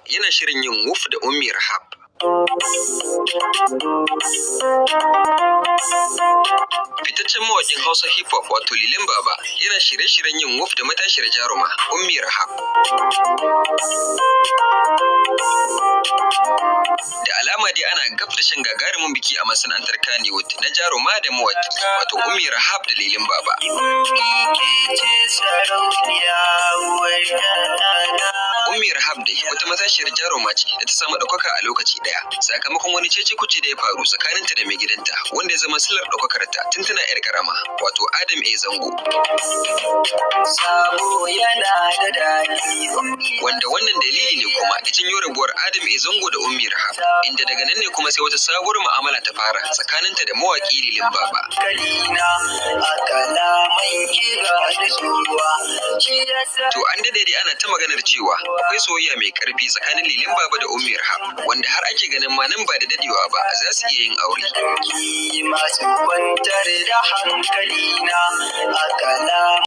yana shirin yin wuf da Ummi Rahab. Fitaccen mawaƙin Hausa hip hop wato Lilin Baba yana shirye-shiryen yin wuf da matashiyar jaruma Ummi Rahab. Da alama dai ana gab da shan gagarumin biki a masana'antar Kannywood na jaruma da mawaƙi wato Ummi Rahab da Lilin Baba. Ummi Rahab dai wata matashiyar jaruma ce da ta samu ɗaukaka a lokaci ɗaya sakamakon wani cece-kuce da ya faru tsakaninta da mai gidanta wanda ya zama silar ɗaukakar ta tun tana 'yar ƙarama wato Adam A. Zango. Wanda wannan dalili ne kuma ya janyo rabuwar Adam A. Zango da Ummi Rahab, inda daga nan ne kuma sai wata sabuwar mu'amala ta fara tsakaninta da mawaƙi Lilin Baba. To an daɗe dai ana ta maganar cewa akwai soyayya mai ƙarfi tsakanin Lilin Baba da Ummi Rahab, wanda har ake ganin ma nan ba da daɗewa ba za su iya yin aure.